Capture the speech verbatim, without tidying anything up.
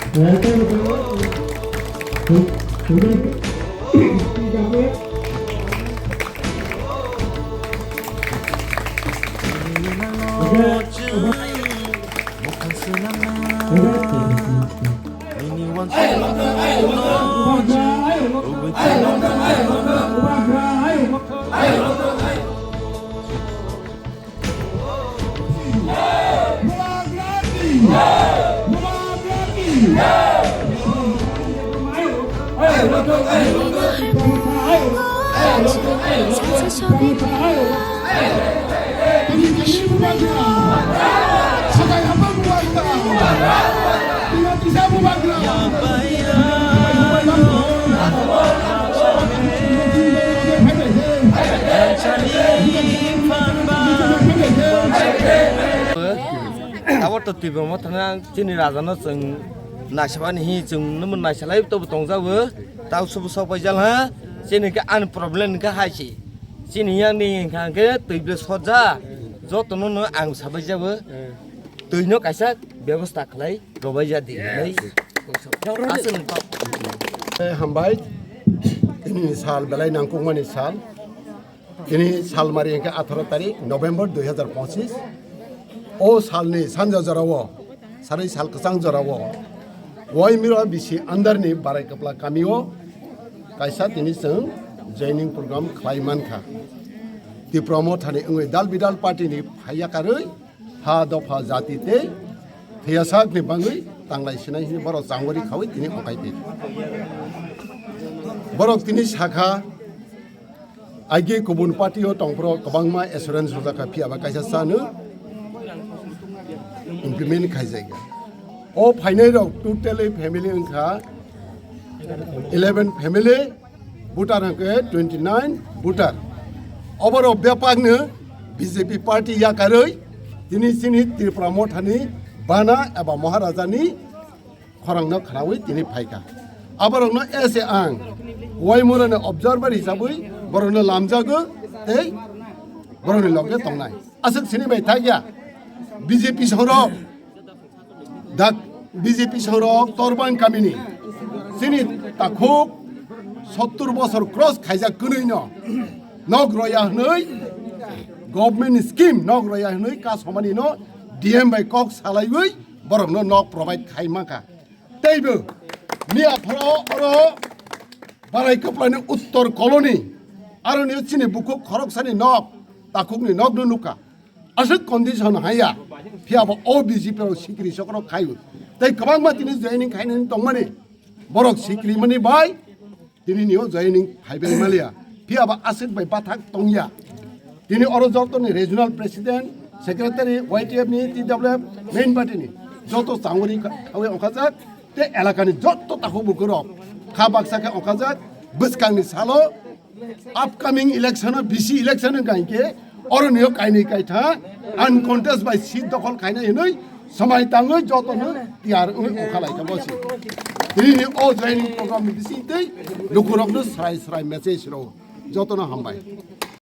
Abo to twi bwrwngma thangna chini raja no chwng naisabani hi chwng nw naisa lai to tongjago. Tau subu sok paijal ha. Chini khe ani problem khe hai si. Chini yang ni hingkha khe twi ble soja. Joto no no ang sabai jabo. Twi no kaisa bebosta khlai robai ja di. Aswk. Eh, hambai. Tini sal belai nangkukmani sal. Tini salmari hingkhe atharo tarik November dui hazar pochin. O salni sanja jorao, sarwi sal kwchang jorao, Waimura bisi andarni Barai Kwpla kamio kaisa tini chwng joining program khlai mankha. Tipra Mothani wngwi dal bidal party ni phaiya karwi ha dopha jati tei thwiyasak ni bangwi tanglai sinai hini borok changori khawi tini okai twi. Borok tini sakha, Aige kubun party o tongphuru kwbangma assurance rwjakha, phiya ba kaisa chano implement khaijak ya. O phainai rok totally family wngkha eleven family, voter hwnkhe twenty nine voter. Oborok bebakno B J P party yakarwi tini chini Tripura Mothani bana eba Maharajani khorangno khnaui tini phaikha. Aborokno ese ang Waimurani observer hisabwi borokno lamjago tei borokni loge tongnai. Aswk sini bai thakya B J P sorok, dak B J P sorok Torbang kamini chini takhuk sottur bosor cross khaijak kwnwino nok roya hwnwi government scheme nok roya hwnwi kasomanino D M bai kok salaiwi borokno nok provide khai mankha. Teibo miya phoro oro Barai Kwplani Uttor Colony, aroni chini bukhuk khoroksani nok, takhukni nokno nukha. Aswk condition haya, phiya bo o B J P rok sikiri sokrok khaio. Tei kwbangma tini joining khainani tongmani, borok sikiri mani bai, Tini ni o joining phaibai maliya. Phiya ba aswk bai bathak tongya. Tini oro joto ni regional president, secretary, Y T F ni, T W F, main party ni joto changori kha-, khawi ongkhajak. Te elaka ni joto takhuk bukurok kha baksa khe ongkhajak. Bwskang ni salo upcoming election o, B C election o gain khe Oro nio kainwi kaitha uncontest bai seat dokhol khainai hinwi swmai tangwi jotono tiyar wngwi ongkha lai kha bosi. Tini ni o joining program ni bisingtwi lukurokno srai srai message rw jotono hambai.